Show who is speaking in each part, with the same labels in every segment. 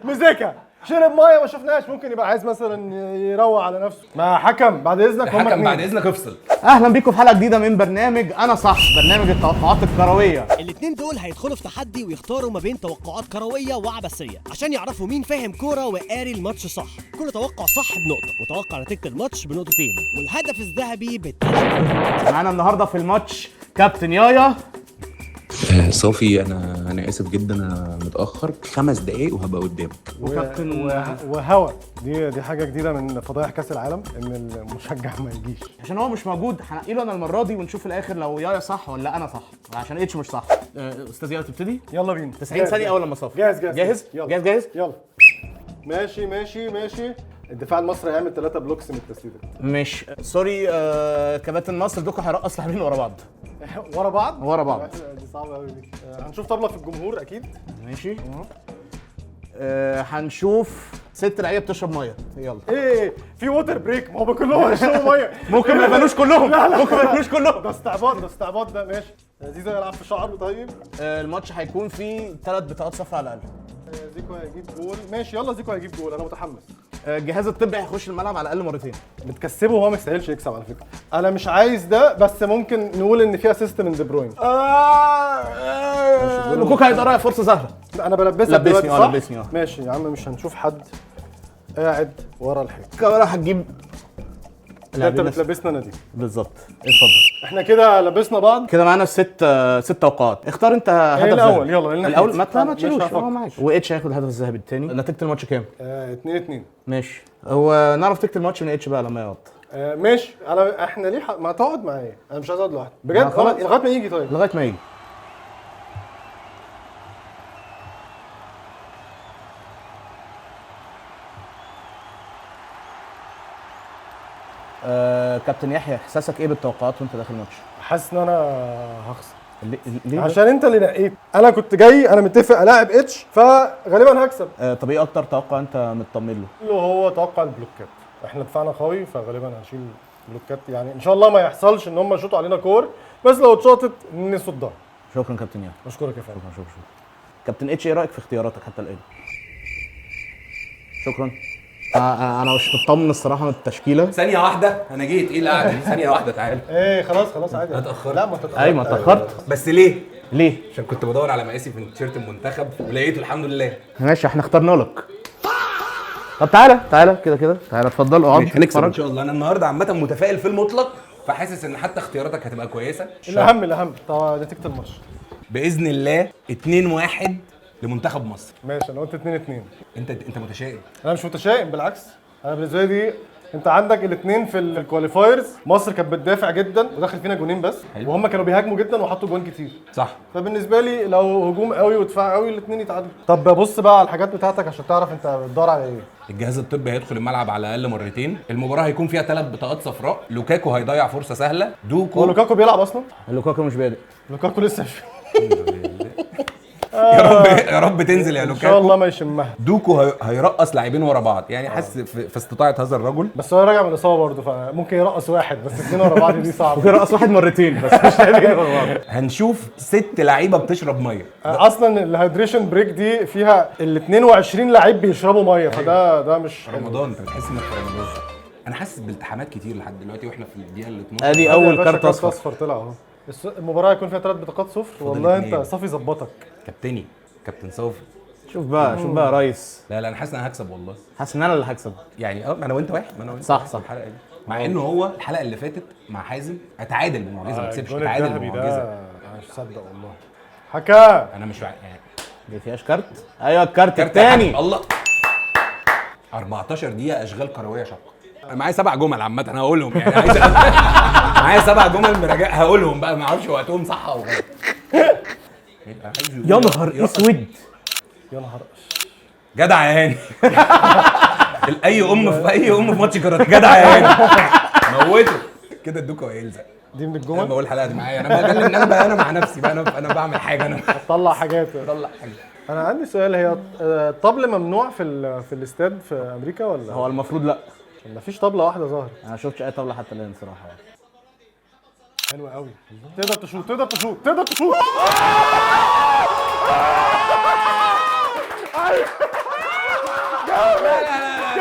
Speaker 1: مزيكا شرب مية ما شفناش، ممكن يبقى عايز مثلا يروق على نفسه. ما حكم بعد اذنك، هم
Speaker 2: حكم بعد
Speaker 1: اتنين.
Speaker 2: اذنك افصل.
Speaker 3: اهلا بيكم في حلقة جديدة من برنامج انا صح، برنامج التوقعات الكروية.
Speaker 4: الاتنين دول هيدخلوا في تحدي ويختاروا ما بين توقعات كروية وعبثية عشان يعرفوا مين فاهم كورة وقاري الماتش صح. كل توقع صح بنقطة، وتوقع نتيجة الماتش بنقطتين، والهدف الذهبي بالثلاث.
Speaker 3: معانا النهارده في الماتش كابتن يايا.
Speaker 2: صافي، انا اسف جدا، انا متاخر 5 دقايق وهبقى قدامك.
Speaker 3: وكابتن
Speaker 1: وهوا دي حاجة جديدة من فضايح كاس العالم، ان المشجع ما يجيش.
Speaker 3: عشان هو مش موجود هنقي له انا المرة دي، ونشوف في الاخر لو يايا صح ولا انا صح، عشان اتش مش صح. استاذ يايا تبتدي؟
Speaker 1: يلا بينا.
Speaker 3: 90 ثانية اول لما صافي.
Speaker 1: جاهز جاهز
Speaker 3: جاهز
Speaker 1: يلا.
Speaker 3: جاهز جاهز.
Speaker 1: يلا ماشي ماشي ماشي. الدفاع المصري هيعمل 3 blocks من التسديده.
Speaker 3: مش sorry، كباتن مصر دوكو هيرقص لاعبين ورا بعض.
Speaker 1: ورا بعض؟
Speaker 3: ورا بعض.
Speaker 1: دي صعبة قوي دي. هنشوف طبله في الجمهور اكيد.
Speaker 3: ماشي. هنشوف 6 لعيبة بتشرب مية. يلا.
Speaker 1: ايه في water break، ما هم كلهم هيشربوا مية.
Speaker 3: ممكن ما يبانوش كلهم.
Speaker 1: لا لا.
Speaker 3: ممكن ما يبانوش كلهم.
Speaker 1: ده استعباط، ده استعباط ده. ماشي. زيزو يلعب في شعره. طيب
Speaker 3: الماتش هيكون فيه 3 بطاقات صفراء على الاقل.
Speaker 1: زيكو هيجيب جول. ماشي يلا، زيكو هيجيب جول، انا متحمس.
Speaker 3: الجهاز الطبي هيخش الملعب على الاقل مرتين.
Speaker 1: بتكسبه وهو ما يستاهلش يكسب على فكرة. انا مش عايز ده، بس ممكن نقول ان في assist من دي بروين.
Speaker 3: لوكوكا هيضيع فرصة سهلة.
Speaker 1: انا بلبسك
Speaker 3: لبسني،
Speaker 1: دلوقتي صح؟
Speaker 3: لبسني،
Speaker 1: ماشي يا عم، مش هنشوف حد قاعد ورا الحيط.
Speaker 3: كمان هتجيب
Speaker 1: ده انت بتلبسنا انا دي.
Speaker 3: بالظبط، اتفضل.
Speaker 1: احنا كده لبسنا بعض.
Speaker 3: كده معانا ست توقعات. اختار انت هدف
Speaker 1: إيه الاول؟
Speaker 3: ذهبي.
Speaker 1: يلا، لنا
Speaker 3: الاول
Speaker 1: حياتي.
Speaker 3: ما
Speaker 1: مش
Speaker 3: تشيلوش،
Speaker 1: هفكر.
Speaker 3: هو معاك. واتش هياخد الهدف الذهبي الثاني. نتيجة الماتش كام؟
Speaker 1: 2-2.
Speaker 3: ماشي، هو نعرف نتيجة الماتش من اتش بقى لما يقعد.
Speaker 1: ماشي. انا احنا ليه ما تقعد معايا، انا مش عايز اقعد لوحدي بجد.
Speaker 3: خلاص.
Speaker 1: لغاية ما يجي. طيب
Speaker 3: لغاية ما يجي. كابتن يحيى، احساسك ايه بالتوقعات وانت داخل الماتش؟
Speaker 1: حاسس ان انا هخسر.
Speaker 3: ليه؟
Speaker 1: عشان انت اللي نقيت. انا كنت جاي، انا متفق الاعب اتش، فغالبا هكسب.
Speaker 3: طب ايه اكتر توقع انت مطمن له؟
Speaker 1: اللي هو توقع البلوكات. احنا دفاعنا قوي، فغالبا هنشيل بلوكات، يعني ان شاء الله ما يحصلش ان هم يشوطوا علينا كور، بس لو اتشاطت نصدها.
Speaker 3: شكرا كابتن يحيى.
Speaker 1: اشكرك يا فندم.
Speaker 3: شكرا شكرا شكرا. كابتن اتش، ايه رايك في اختياراتك حتى الان؟ شكرا. انا مش مطمن الصراحة من التشكيلة.
Speaker 2: ثانية واحدة، انا جيت. ايه القعدة دي؟ ثانية واحدة، تعالى.
Speaker 1: ايه خلاص خلاص عادي.
Speaker 2: اتأخرت.
Speaker 1: لا ما تتأخرت.
Speaker 3: ايوه ما اتاخرت.
Speaker 2: بس ليه؟
Speaker 3: ليه؟
Speaker 2: عشان كنت بدور على مقاسي في تيشيرت المنتخب ولقيته الحمد لله.
Speaker 3: ماشي، احنا اخترنا لك. طب تعالى تعالى كده كده، تعالى اتفضل اقعد.
Speaker 2: هنكسب ان
Speaker 3: اتفرج.
Speaker 2: شاء الله. انا النهارده عامة متفائل في المطلق، فحاسس ان حتى اختياراتك هتبقى كويسة.
Speaker 1: الاهم الاهم طب نتيجة الماتش
Speaker 2: باذن الله 2-1 لمنتخب مصر.
Speaker 1: ماشي، انا قلت 2-2.
Speaker 2: انت متشائم.
Speaker 1: انا مش متشائم، بالعكس. انا بالنسبة لي دي، انت عندك الاثنين في ال qualifiers، مصر كانت بتدافع جدا ودخل فينا جونين بس، وهم كانوا بيهاجموا جدا وحطوا جوان كتير.
Speaker 2: صح.
Speaker 1: فبالنسبه لي لو هجوم قوي ودفاع قوي الاثنين يتعادلوا. طب بص بقى على الحاجات بتاعتك عشان تعرف انت بتدور على ايه.
Speaker 2: الجهاز الطبي هيدخل الملعب على الاقل مرتين، المباراة هيكون فيها 3 بطاقات صفراء، لوكاكو هيضيع فرصة سهلة، دوكو.
Speaker 1: هو لوكاكو بيلعب اصلا؟
Speaker 3: لوكاكو مش بادئ.
Speaker 1: لوكاكو لسه مش
Speaker 2: يا رب يا رب تنزل يا
Speaker 1: ان شاء
Speaker 2: لوكاكو.
Speaker 1: الله ما يشمها.
Speaker 2: دوكو هيرقص لاعبين ورا بعض، يعني حاسس في استطاعه هذا الرجل.
Speaker 1: بس هو راجع من الاصابة برضه، فممكن يرقص واحد بس، اثنين ورا بعض دي صعبة.
Speaker 3: ممكن يرقص واحد مرتين بس، مش لاعبين ورا بعض.
Speaker 2: هنشوف 6 لعيبة بتشرب مية.
Speaker 1: اصلا ال hydration break دي فيها ال 22 لعيب بيشربوا مية، فده ده مش حلو.
Speaker 2: رمضان، انت بتحس انك في رمضان. انا حاسس بالتحامات كتير لحد دلوقتي واحنا في الدقيقة ال 12.
Speaker 3: ادي
Speaker 1: يا
Speaker 3: اول
Speaker 1: باشا
Speaker 3: كارت اصفر.
Speaker 1: اصفر طلع اهو. المباراة هيكون فيها 3 بطاقات صفر. والله انت
Speaker 2: اتنين.
Speaker 1: صافي ظبطك.
Speaker 2: كابتني كابتن صافي.
Speaker 3: شوف بقى، شوف بقى يا ريس.
Speaker 2: لا لا، انا حاسس ان انا هكسب والله.
Speaker 3: حاسس ان انا اللي هكسب.
Speaker 2: يعني ما انا وانت واحد، ما انا وانت
Speaker 3: صح،
Speaker 2: واحد
Speaker 3: صح.
Speaker 2: الحلقة دي. مع انه هو الحلقة اللي فاتت مع حازم اتعادل بمعجزه، ما كسبش،
Speaker 1: الجون
Speaker 2: اتعادل
Speaker 1: الذهبي ده
Speaker 2: بمعجزه.
Speaker 1: انا مش مصدق والله. حكا
Speaker 2: انا مش يعني
Speaker 3: دي فيهاش كارت. ايوه الكارت
Speaker 2: كارت يا
Speaker 3: الثاني.
Speaker 2: حاج. الله، 14 دقيقة اشغال كروية شاقه. انا معايا 7 جمل عامة انا هقولهم، يعني عايز معايا 7 جمل مراجع هقولهم بقى، ما اعرفش وقتهم صح او غلط.
Speaker 3: يا نهار اسود.
Speaker 1: يا نهار
Speaker 2: جدع يا هاني. اي ام في اي ام في ماتش كاراتيه، جدع يا هاني، موته كده. الدوكو هيلزق.
Speaker 1: دي من
Speaker 2: انا
Speaker 1: الجمل.
Speaker 2: بقول الحلقة دي معايا، انا بكلم انا بقى، انا مع نفسي بقى، انا بعمل حاجة، انا
Speaker 1: طلع حاجات.
Speaker 2: بطلع حاجة.
Speaker 1: انا عندي سؤال، هي الطبل ممنوع في الاستاد في امريكا ولا؟
Speaker 3: هو المفروض لا.
Speaker 1: مفيش طبله واحدة ظاهره.
Speaker 3: انا ما شفتش اي طبله حتى الان صراحة يعني.
Speaker 1: حلوة قوي. تقدر تشوط، تقدر تشوط، تقدر تشوط.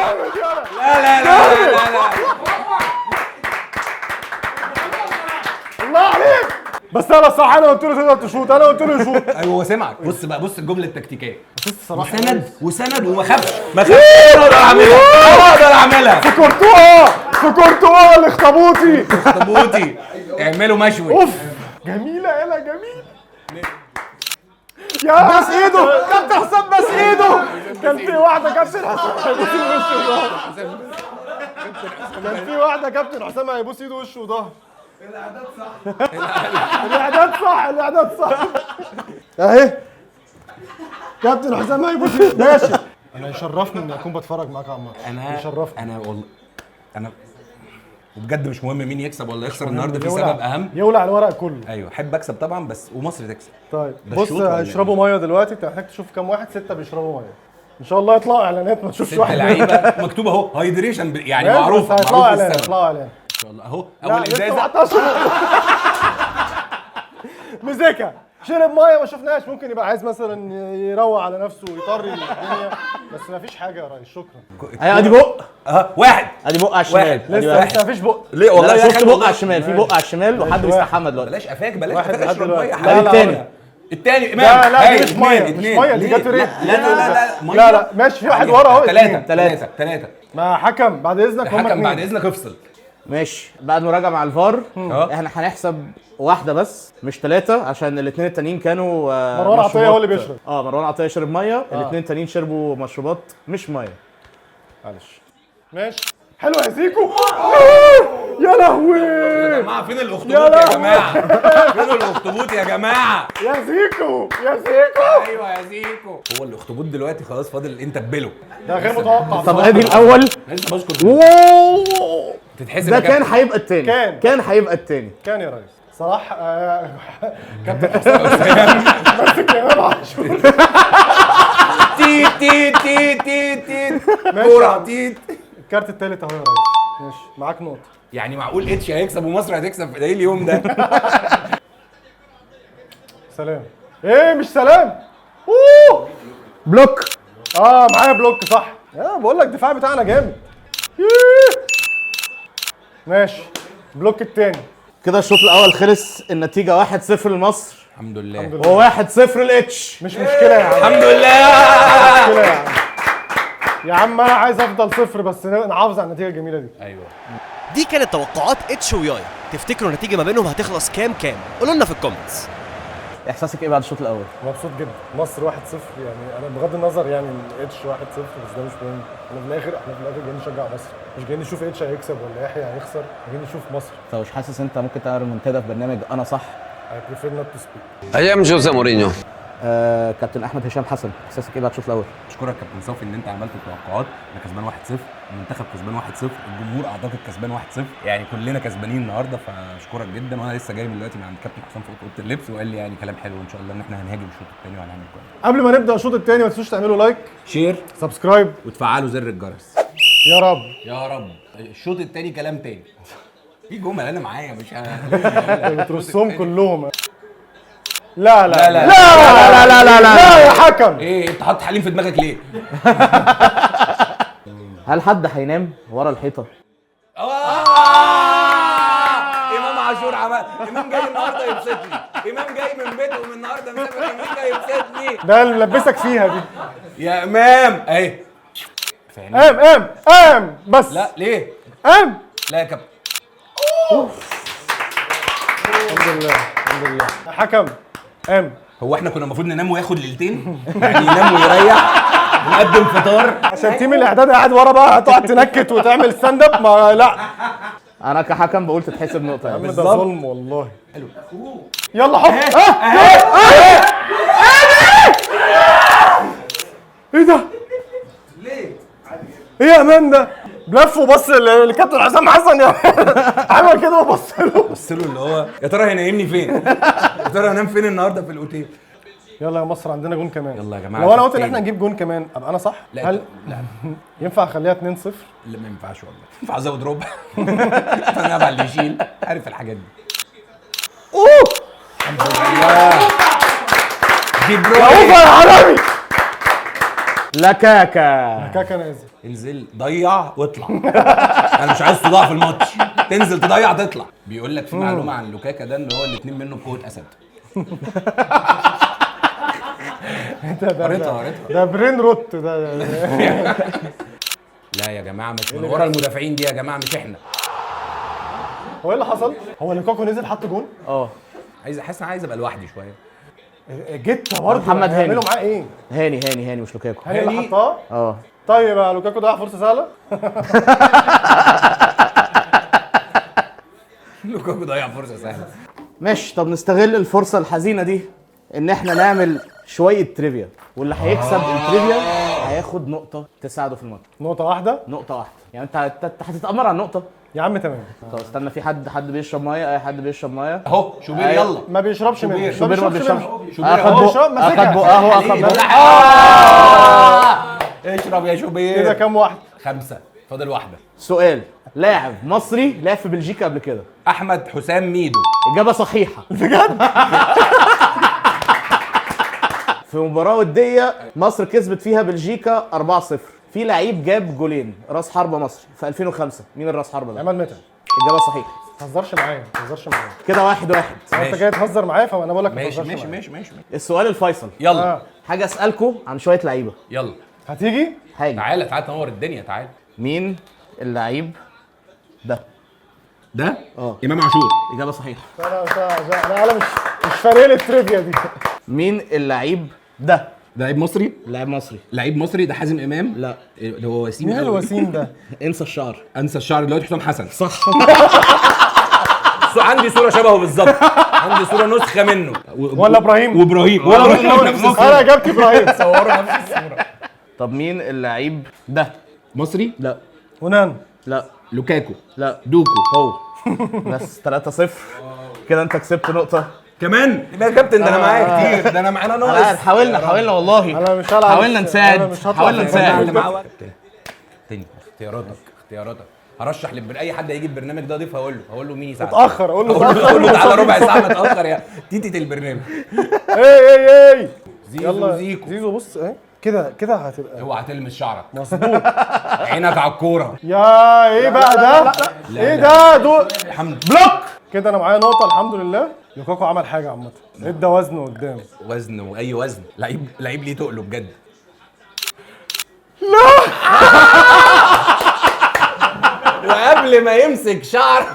Speaker 1: جامد يلا.
Speaker 2: لا لا لا لا لا
Speaker 1: الله عليك. بس انا صح، انا قلت له تقدر تشوط، انا قلت له يشوط.
Speaker 2: ايوه هو سمعك. بص بقى، بص الجملة التكتيكيه.
Speaker 1: صلاح
Speaker 2: وسند وما خافش، ما خافش. انا اقدر اعملها، انا اقدر اعملها.
Speaker 1: في كورتوا، في كورتوا الاخطبوطي.
Speaker 2: اخطبوطي اعمله مشوي.
Speaker 1: اوف جميلة يلا جميلة. يا
Speaker 3: بس ايده كابتن حسام، بس ايده.
Speaker 1: كان في واحدة كابتن حسام هيبوس ايده وشه وظهر. كان في واحدة كابتن حسام هيبوس ايده وشه وظهر. الاعداد صح، الاعداد صح، الاعداد صح. اهي كابتن حسام هيبوس ايده. ماشي. انا يشرفني اني اكون بتفرج معاك على الماتش.
Speaker 2: انا
Speaker 1: يشرفني.
Speaker 2: انا والله انا وبجد مش مهم مين يكسب ولا يخسر النهارده، في سبب اهم.
Speaker 1: يولع الورق كله.
Speaker 2: ايوه احب اكسب طبعا، بس ومصر تكسب.
Speaker 1: طيب
Speaker 2: ده
Speaker 1: بص،
Speaker 2: الشوط ولا
Speaker 1: هيشربوا مية دلوقتي. انت محتاج تشوف كام واحد. 6 بيشربوا مية. ان شاء الله يطلعوا اعلانات، ما تشوفش
Speaker 2: 6
Speaker 1: واحد
Speaker 2: لعيبة مكتوب اهو hydration، يعني
Speaker 1: ماشي،
Speaker 2: معروفة،
Speaker 1: بس هيطلعوا
Speaker 2: معروف
Speaker 1: اعلان،
Speaker 2: السبب.
Speaker 1: هيطلعوا اعلان
Speaker 2: ان شاء الله اهو
Speaker 1: لا،
Speaker 2: اول
Speaker 1: لسه
Speaker 2: ازازة.
Speaker 1: 17. مزيكا شرب مية ما شفناش. ممكن يبقى عايز مثلا يروق على نفسه ويطري الدنيا، بس ما فيش حاجة يا ريس. شكرا.
Speaker 3: ايوه ادي بق،
Speaker 2: واحد
Speaker 3: ادي بق على الشمال.
Speaker 2: واحد.
Speaker 3: ادي
Speaker 1: لسه
Speaker 3: واحد.
Speaker 1: لسه ما فيش بق.
Speaker 2: ليه والله
Speaker 3: لا،
Speaker 2: يا
Speaker 3: شفت
Speaker 2: أخي
Speaker 3: بق
Speaker 2: والله.
Speaker 3: على الشمال، في بق على الشمال وحد
Speaker 1: واحد.
Speaker 3: بيستحمى دلوقتي.
Speaker 2: بلاش قفاك، بلاش
Speaker 1: واحد
Speaker 2: قفاك،
Speaker 1: لحد
Speaker 2: اشرب
Speaker 1: دلوقتي.
Speaker 2: مية.
Speaker 1: لا،
Speaker 3: ادي
Speaker 1: لا،
Speaker 3: التاني.
Speaker 2: التاني امام.
Speaker 1: لا لا
Speaker 2: هاي،
Speaker 1: دي مش مية،
Speaker 2: اتنين،
Speaker 1: مش
Speaker 2: اتنين.
Speaker 1: مية، دي
Speaker 2: ليه؟
Speaker 1: جاتوريه.
Speaker 2: لا لا لا لا مية.
Speaker 1: لا لا ماشي، في واحد ورا اهو.
Speaker 2: ثلاثة
Speaker 1: اتنين.
Speaker 2: ثلاثة ثلاثة.
Speaker 1: ما حكم بعد اذنك، هم
Speaker 2: الحكم
Speaker 1: اتنين.
Speaker 2: بعد اذنك افصل.
Speaker 3: ماشي. بعد مراجعه مع الفار احنا هنحسب واحدة بس مش 3، عشان الاثنين التانيين كانوا
Speaker 1: مروان عطية
Speaker 3: مشروبات.
Speaker 1: هو اللي بيشرب.
Speaker 3: مروان عطية شرب مية، الاثنين التانيين شربوا مشروبات مش مية.
Speaker 1: معلش ماشي. حلو يا زيكو. يا لهوي
Speaker 2: يا جماعة فين الاخطبوط
Speaker 1: يا
Speaker 2: يا
Speaker 1: لهوي.
Speaker 2: جماعة؟ فين الاخطبوط يا جماعة؟
Speaker 1: يا زيكو، يا زيكو.
Speaker 2: ايوه يا زيكو. هو الاخطبوط دلوقتي خلاص فاضل انت تبله.
Speaker 1: ده غير متوقع.
Speaker 3: طب ادي الاول.
Speaker 2: لسه بشكر.
Speaker 3: اوه
Speaker 2: تتحسب
Speaker 3: ده
Speaker 2: يا
Speaker 3: كان
Speaker 2: كابتن.
Speaker 3: هيبقى التاني، كان هيبقى التاني.
Speaker 1: كان يا ريس صلاح. كابتن حسام ماسك امام عاشور.
Speaker 2: تيت تيت تيت تيت تيت كورة تيت.
Speaker 1: الكارت التالت اهو يا ريس. ماشي معاك نقطة.
Speaker 2: يعني معقول اتش هيكسب ومصر هتكسب في ده؟ ايه اليوم ده؟
Speaker 1: سلام. ايه مش سلام؟ اوه
Speaker 3: block.
Speaker 1: معايا block صح. بقول لك الدفاع بتاعنا جامد. ماشي block التاني.
Speaker 3: كده الشوط الاول خلص، النتيجة 1-0 لمصر
Speaker 2: الحمد لله،
Speaker 3: و1-0 لاتش.
Speaker 1: مش مشكلة يا عم،
Speaker 2: الحمد لله.
Speaker 1: مش مشكلة يا عم. يا عم انا عايز افضل صفر بس نحافظ على النتيجة الجميلة دي.
Speaker 2: ايوه
Speaker 4: دي كانت توقعات اتش ويايا. تفتكروا النتيجة ما بينهم هتخلص كام كام؟ قولوا لنا في ال comments.
Speaker 3: احساسك ايه بعد الشوط الاول؟
Speaker 1: مبسوط جدا. مصر 1-0 يعني، انا بغض النظر يعني اتش 1-0 بس ده مش مهم. انا في الاخر، احنا في الاخر جايين نشجع مصر، مش جايين نشوف اتش هيكسب ولا يحيى هيخسر، جايين نشوف مصر.
Speaker 3: انت مش حاسس انت ممكن تعمل منتدى في برنامج انا صح؟
Speaker 1: I prefer not to speak.
Speaker 5: I am Jose Mourinho.
Speaker 3: كابتن احمد هشام حسن، احساسك ايه بعد الشوط الاول؟
Speaker 2: اشكرك كابتن صافي ان انت عملت التوقعات. انا كسبان 1-0، المنتخب كسبان 1-0، الجمهور اعتقد كسبان 1-0، يعني كلنا كسبانين النهارده، فاشكرك جدا. وانا لسه جاي من دلوقتي من عند كابتن حسام في اوضة اللبس، وقال لي يعني كلام حلو ان شاء الله ان احنا هنهاجم الشوط الثاني وهنعمل كويس.
Speaker 1: قبل ما نبدا الشوط الثاني ما تنسوش تعملوا like،
Speaker 2: share،
Speaker 1: subscribe،
Speaker 2: وتفعلوا زر الجرس.
Speaker 1: يا رب
Speaker 2: يا رب. الشوط الثاني كلام تاني. في جمل انا معايا مش
Speaker 1: بترصهم كلهم. لا لا
Speaker 2: لا
Speaker 1: لا لا لا لا لا لا يا حكم.
Speaker 2: ايه انت حاطط حليم في دماغك ليه؟
Speaker 3: هل حد هينام ورا الحيطة؟
Speaker 2: امام عاشور عمل، امام جاي النهارده يبسطني، امام جاي من بيتهم النهارده مسافر امريكا يبسطني.
Speaker 1: ده اللي ملبسك فيها دي.
Speaker 2: يا امام اهي.
Speaker 1: قام قام قام بس.
Speaker 2: لا ليه؟
Speaker 1: قام.
Speaker 2: لا يا كابتن.
Speaker 1: الحمد لله الحمد لله. حكم قام.
Speaker 2: هو احنا كنا المفروض ننام وياخد ليلتين؟ يعني ينام ويريح ونقدم فطار.
Speaker 1: عشان team الاعداد قاعد ورا بقى هتقعد تنكت وتعمل stand up. ما لا
Speaker 3: انا كحكم بقول تتحسب نقطة
Speaker 1: يا عم
Speaker 3: يعني.
Speaker 1: ده ظلم والله. حلو. يلا حط. ايه ده؟
Speaker 2: ليه؟
Speaker 1: ايه يا امان ده؟ لف وبص للكابتن حسام حسن يا عمل كده وبص له.
Speaker 2: بص له اللي هو يا ترى هينيمني فين؟ يا ترى هنام فين النهارده في الاوتيل؟
Speaker 1: يلا يا مصر عندنا جون كمان.
Speaker 2: يلا يا جماعة
Speaker 1: لو انا قلت ان
Speaker 2: تاني.
Speaker 1: احنا نجيب جون كمان ابقى انا صح؟
Speaker 2: لا
Speaker 1: هل
Speaker 2: لا
Speaker 1: ينفع اخليها 2-0؟
Speaker 2: لا ما ينفعش والله. ينفع ازود ربع. انا على اللي يشيل، عارف الحاجات دي.
Speaker 1: اوه
Speaker 2: الحمد لله. دي
Speaker 1: يا
Speaker 2: بروين.
Speaker 1: اوفر يا حرامي.
Speaker 3: لكاكا.
Speaker 1: لوكاكا نازل.
Speaker 2: انزل ضيع واطلع. انا مش عايز صداع في الماتش، تنزل تضيع تطلع. بيقول لك في معلومة عن لوكاكا ده ان هو الاثنين منه بقوة اسد. قريتها قريتها.
Speaker 1: ده brain rot ده.
Speaker 2: لا يا جماعة مش من ورا المدافعين دي يا جماعة، مش احنا.
Speaker 1: هو ايه اللي حصل؟ هو لوكاكو نزل حط جون؟
Speaker 3: اه
Speaker 2: عايز، احس انا عايز ابقى لوحدي شوية.
Speaker 1: جيتا برضه
Speaker 3: محمد هاني.
Speaker 1: هيعملوا معاه ايه؟
Speaker 3: هاني هاني هاني مش لوكاكو.
Speaker 1: هاني اللي حطها؟
Speaker 3: اه.
Speaker 1: طيب يا لوكاكو ضيع فرصة سهلة.
Speaker 2: لوكاكو ضيع فرصة سهلة.
Speaker 3: ماشي، طب نستغل الفرصة الحزينة دي ان احنا نعمل شوية trivia، واللي هيكسب ال trivia هياخد نقطة تساعده في الماتش.
Speaker 1: نقطة واحدة؟
Speaker 3: نقطة واحدة، يعني انت هتتأمر على النقطة
Speaker 1: يا عم. تمام.
Speaker 3: طب استنى، في حد بيشرب مية؟ اي حد بيشرب مية؟
Speaker 2: اهو شوبير، يلا.
Speaker 1: ما بيشربش منه.
Speaker 3: شوبير ما بيشربش.
Speaker 2: شوبير
Speaker 3: اخد
Speaker 2: اهو.
Speaker 3: بق، اخد بق اهو، اخد بق.
Speaker 2: اشرب يا شوبير.
Speaker 1: كده كام واحدة؟
Speaker 2: 5، فاضل واحدة.
Speaker 3: سؤال، لاعب مصري لعب في بلجيكا قبل كده.
Speaker 2: احمد حسام ميدو.
Speaker 3: اجابه صحيحه. بجد؟ في مباراة وديه مصر كسبت فيها بلجيكا 4-0، في لعيب جاب جولين راس حربه مصري في 2005، مين الراس حربه ده؟
Speaker 1: عماد متعب.
Speaker 3: اجابه صحيحه.
Speaker 1: ما تهزرش معايا، ما تهزرش معايا
Speaker 3: كده 1-1.
Speaker 1: انت جاي تهزر معايا فانا بقول لك ما
Speaker 2: ماشي
Speaker 1: تهزرش
Speaker 2: ماشي
Speaker 1: معايا.
Speaker 2: ماشي ماشي.
Speaker 3: السؤال الفيصل.
Speaker 2: يلا.
Speaker 3: حاجة اسالكم عن شوية لعيبة.
Speaker 2: يلا.
Speaker 1: هتيجي؟
Speaker 3: حاجة.
Speaker 2: تعالى تعالى تنور الدنيا، تعالى.
Speaker 3: مين اللعيب ده؟
Speaker 2: ده؟ امام عاشور.
Speaker 3: اجابه صحيحه.
Speaker 1: انا مش فارق لي ال trivia دي.
Speaker 3: مين اللعيب ده؟
Speaker 2: ده لعيب مصري؟
Speaker 3: لاعب مصري.
Speaker 2: لعيب مصري ده حازم امام؟
Speaker 3: لا.
Speaker 2: ده هو وسيم.
Speaker 1: مين الوسيم ده؟
Speaker 3: انسى الشعر.
Speaker 2: انسى الشعر دلوقتي. حسام حسن.
Speaker 3: صح.
Speaker 2: عندي صوره شبهه بالظبط، عندي صوره نسخه منه.
Speaker 1: ولا ابراهيم.
Speaker 2: وابراهيم. ولا ابراهيم.
Speaker 1: انا اجابتي ابراهيم.
Speaker 2: صوروا نفس الصورة.
Speaker 3: طب مين اللعيب ده؟
Speaker 2: مصري؟
Speaker 3: لا.
Speaker 1: ونان.
Speaker 3: لا.
Speaker 2: لوكاكو.
Speaker 3: لا.
Speaker 2: دوكو.
Speaker 3: هو بس 3-0 كده، انت كسبت نقطة
Speaker 2: كمان يا كابتن. ده انا معايا كتير، ده انا معانا ناقص.
Speaker 3: حاولنا والله،
Speaker 1: انا مش هلعب،
Speaker 3: حاولنا نساعد، حاولنا نساعد.
Speaker 2: تاني اختياراتك، اختياراتك. هرشح اي حد هيجي البرنامج ده ضيف هقول له، هقول له مين يساعدك.
Speaker 1: اتاخر، اقول له اتاخر،
Speaker 2: اقول له تعالى ربع ساعة متاخر يا تيتة البرنامج.
Speaker 1: ايه ايه ايه.
Speaker 2: زيزو زيكو.
Speaker 1: زيزو بص ايه كده كده هتبقى.
Speaker 2: اوعى تلمس شعرك.
Speaker 1: مظبوط.
Speaker 2: عينك على الكورة.
Speaker 1: يا ايه بقى ده؟ ايه ده؟ دول
Speaker 2: الحمد
Speaker 1: block كده. انا معايا نقطة الحمد لله. لوكاكو عمل حاجة عامة، ادى وزنه قدام.
Speaker 2: وزن واي وزن، لعيب لعيب ليه تقله بجد.
Speaker 1: لا.
Speaker 2: وقبل ما يمسك شعر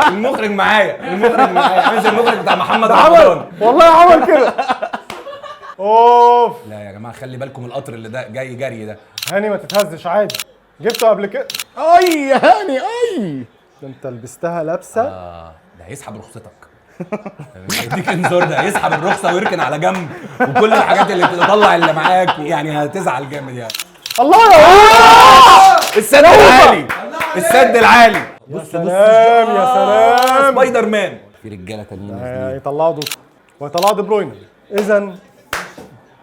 Speaker 2: المخرج معايا، المخرج معايا، عامل زي المخرج بتاع محمد رمضان.
Speaker 1: والله عمل كده. اوف.
Speaker 2: لا يا جماعة خلي بالكم، القطر اللي ده جاي جري ده.
Speaker 1: هاني ما تتهزش عادي، جبته قبل كده.
Speaker 3: اي يا هاني اي.
Speaker 1: ده انت لبستها لابسه.
Speaker 2: ده هيسحب رخصتك. هيديك انذار، ده هيسحب الرخصة ويركن على جنب، وكل الحاجات اللي بتطلع اللي معاك يعني هتزعل جامد يعني.
Speaker 1: الله يا
Speaker 2: السد العالي، السد العالي.
Speaker 1: يا سلام يا سلام.
Speaker 2: سبايدر مان. في رجاله تانيين نازلين.
Speaker 1: يطلعوا دوكو ويطلعوا دي بروين. اذا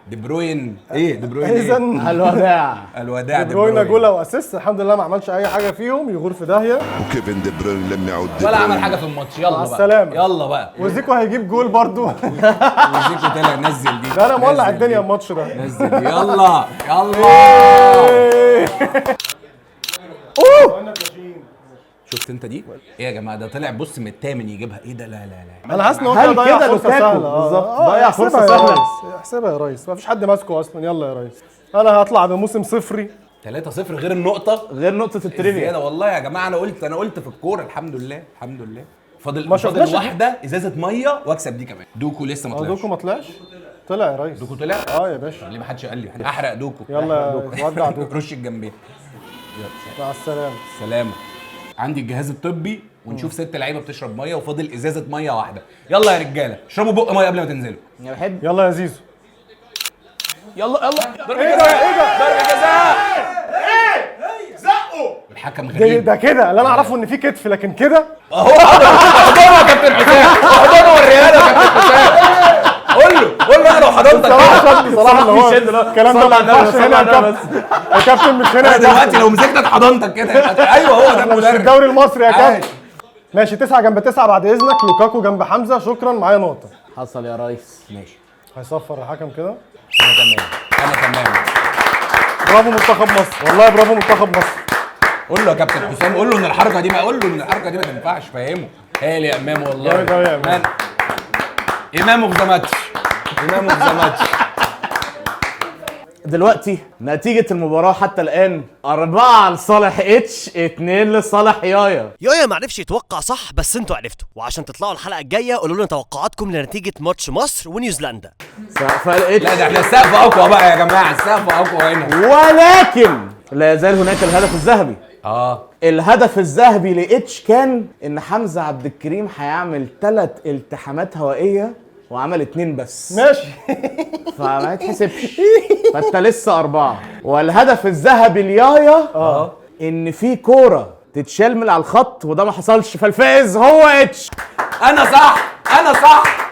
Speaker 2: دي بروين ايه؟ دي بروين ايه؟
Speaker 1: اذا
Speaker 3: الوداع.
Speaker 2: الوداع.
Speaker 1: دي بروين جول و assist، الحمد لله ما عملش اي حاجة فيهم، يغور في داهية.
Speaker 5: وكيفن دي بروين لم يعد دي
Speaker 2: ولا عمل
Speaker 5: بروين.
Speaker 2: حاجة في الماتش. يلا
Speaker 1: مع
Speaker 2: بقى
Speaker 1: السلامة.
Speaker 2: يلا بقى.
Speaker 1: وزيكو هيجيب جول برضو.
Speaker 2: وزيكو طلع نزل دي.
Speaker 1: ده انا مولع
Speaker 2: نزل
Speaker 1: الدنيا
Speaker 2: دي.
Speaker 1: الماتش ده.
Speaker 2: نزل دي. يلا يلا.
Speaker 1: اوه
Speaker 2: شفت انت دي؟ ايه يا جماعة ده طلع بص من الثامن يجيبها. ايه ده؟ لا لا لا.
Speaker 1: انا حاسس ان هو
Speaker 3: هل
Speaker 1: كده ضيع
Speaker 3: كده
Speaker 1: فرصة
Speaker 3: لوكاكو؟
Speaker 1: سهلة.
Speaker 3: بالظبط، ضيع فرصة
Speaker 1: احسبها يا
Speaker 3: سهلة.
Speaker 1: ريس، احسبها يا ريس، ما فيش حد ماسكه اصلا. يلا يا ريس، انا هطلع بموسم صفري.
Speaker 2: 3-0 غير النقطة،
Speaker 3: غير نقطة ال trivia.
Speaker 2: الزيادة. والله يا جماعة انا قلت، انا قلت في الكورة. الحمد لله الحمد لله. فاضل
Speaker 1: ما
Speaker 2: فاضل
Speaker 1: شفناش
Speaker 2: واحدة ازازة مية واكسب دي كمان. دوكو لسه ما طلعش.
Speaker 1: دوكو ما طلعش؟ طلع يا ريس.
Speaker 2: دوكو طلع؟
Speaker 1: اه يا باشا.
Speaker 2: ليه ما حدش قال لي؟ احرق دوكو.
Speaker 1: يلا ودع دوكو.
Speaker 2: رش الجنبين.
Speaker 1: مع السلامة.
Speaker 2: سلامه. عندي الجهاز الطبي ونشوف 6 لعيبة بتشرب مية وفاضل ازازة مية واحدة. يلا يا رجاله اشربوا بق مية قبل ما تنزلوا.
Speaker 3: انا بحب.
Speaker 1: يلا يا زيزو.
Speaker 3: يلا يلا.
Speaker 2: ضربه جزاء. ايه ده؟ ضربه جزاء. ايه زقه الحكم غريب.
Speaker 1: ده كده اللي انا اعرفه ان في كتف، لكن كده
Speaker 2: اهو احضنه يا كابتن حسام، احضنه وريها له يا كابتن حسام. قول له، قول له انا لو حضنتك
Speaker 1: صلاح شد، صلاح اللي هو الكلام ده ما ينفعش هنا يا كابتن. يا كابتن مش هنا يا
Speaker 2: انا دلوقتي
Speaker 1: كابتن.
Speaker 2: لو مسكتك حضنتك كده. ايوه هو ده
Speaker 1: احنا مش في
Speaker 2: المدرب.
Speaker 1: الدوري المصري يا كابتن. ماشي 9 جنب 9 بعد اذنك. لوكاكو جنب حمزة، شكرا معايا نقطة.
Speaker 3: حصل يا ريس.
Speaker 2: ماشي
Speaker 1: هيصفر الحكم كده.
Speaker 2: انا تمام، انا تمام.
Speaker 1: برافو منتخب مصر، والله برافو منتخب مصر.
Speaker 2: قول له يا كابتن حسام، قول له ان الحركة دي ما قول له ان الحركة دي ما تنفعش، فهمه. هايل يا امام والله.
Speaker 1: جامد أوي يا إمام.
Speaker 2: امام of the match، امام of the match.
Speaker 3: دلوقتي نتيجة المباراة حتى الآن 4 لصالح اتش، 2 لصالح يايا.
Speaker 4: يايا ما عرفش يتوقع صح، بس انتوا عرفتوا. وعشان تطلعوا الحلقة الجاية قولوا لنا توقعاتكم لنتيجة ماتش مصر ونيوزيلندا.
Speaker 3: فرق
Speaker 2: لا ده احنا السقف اقوى بقى يا جماعة، السقف اقوى هنا.
Speaker 3: ولكن لا يزال هناك الهدف الذهبي. الهدف الذهبي لاتش كان ان حمزة عبد الكريم هيعمل 3 التحامات هوائية وعمل 2 بس.
Speaker 1: ماشي.
Speaker 3: فما يتحسبش، فانت لسه 4. والهدف الذهبي ليايا ان في كورة تتشال من على الخط وده ما حصلش، فالفائز هو اتش.
Speaker 2: انا صح، انا صح.